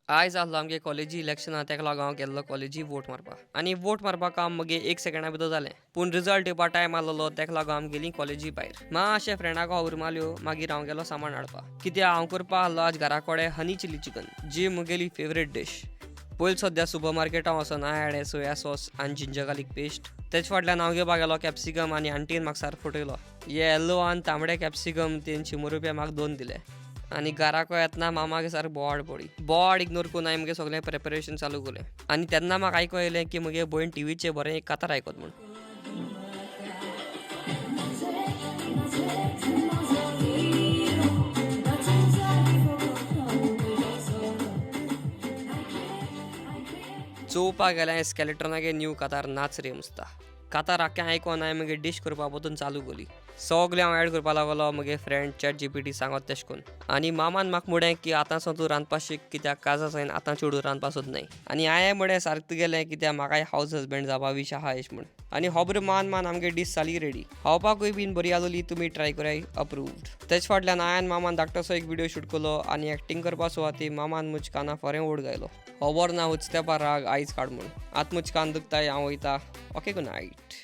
आयज आहलो आमगे कॉलेजी इलेक्शना, तेका लागून हांव गेल्लो कॉलेजी वोट मारपाक. आनी वोट मारपा काम मगे एक सेकंडा भितर जालें, पूण रिजल्ट येवपा टायम आहलोलो, तेका लागून आमी गेलीं कॉलेजी भायर. मातशें फ्रेंडाक खबर मारल्यो, मागीर हांव गेलो सामान हाडपाक, कित्याक हांव करपा आहलो आज घरा कडेन हनी चिली चिकन, जी मुगेली फेवरेट डीश. पयलीं सद्या सुपर मार्केटान वचोन हांवें हाडलें सोया सॉस आनी जिंजर गार्लीक पेस्ट. तेच फाटल्यान हांव घेवपाक गेलो कॅप्सिकम आनी आंटीन म्हाका सारको फटयलो. हे येल्लो आनी तांबडे कॅप्सिकम तेन 100 रुपया म्हाका दोन दिले. आनी घराक येतना मामागे सारको बोवाळ पडली. बोवाळ इग्नोर करून हांवें मुगे सगळें प्रेपरेशन चालू केलें. आनी तेन्ना म्हाका आयको येयलें की मुगे भयण टिवीचेर बरें एक कांतार आयकत म्हूण. चोवपाक गेल्यार स्केलेट्रॉनागे न्यू कांतार नाच रे मुस्ता. कांतार आख्खें आयकोन हांवें मुगे डीश करपा परतून चालू केली. सगळें हांव एड करपा लागलो मुगे फ्रेंड चॅट जीपीटी सांगत तेश कोन्न. आनी मामान म्हाका म्हळें की आतां सावन तूं रांदपा शीक, कित्याक काजा सायन आतां चेडूं रांदपा सोदनाय. आनी हांवें म्हळें सारकें तुगेलें, कित्याक म्हाकाय हावज हजबंड जावपा वीश आहा एश म्हूण. आनी होबर मान मान आमगे डीश जाली रेडी. खावपाकूय बीन बरी आसलोली. तुमी ट्राय कराय, अप्रूव्ड. तेच फाटल्यान हांवें मामान धाकटोसो एक विडियो शूट केलो आनी एक्टींग करपा सुवाती मामान मुज काना फोरें ओड घायलो. खबर ना हुच तेंपार राग आयज काड म्हूण. आतां मुज कान दुखताय, हांव वयता. Okay, good night.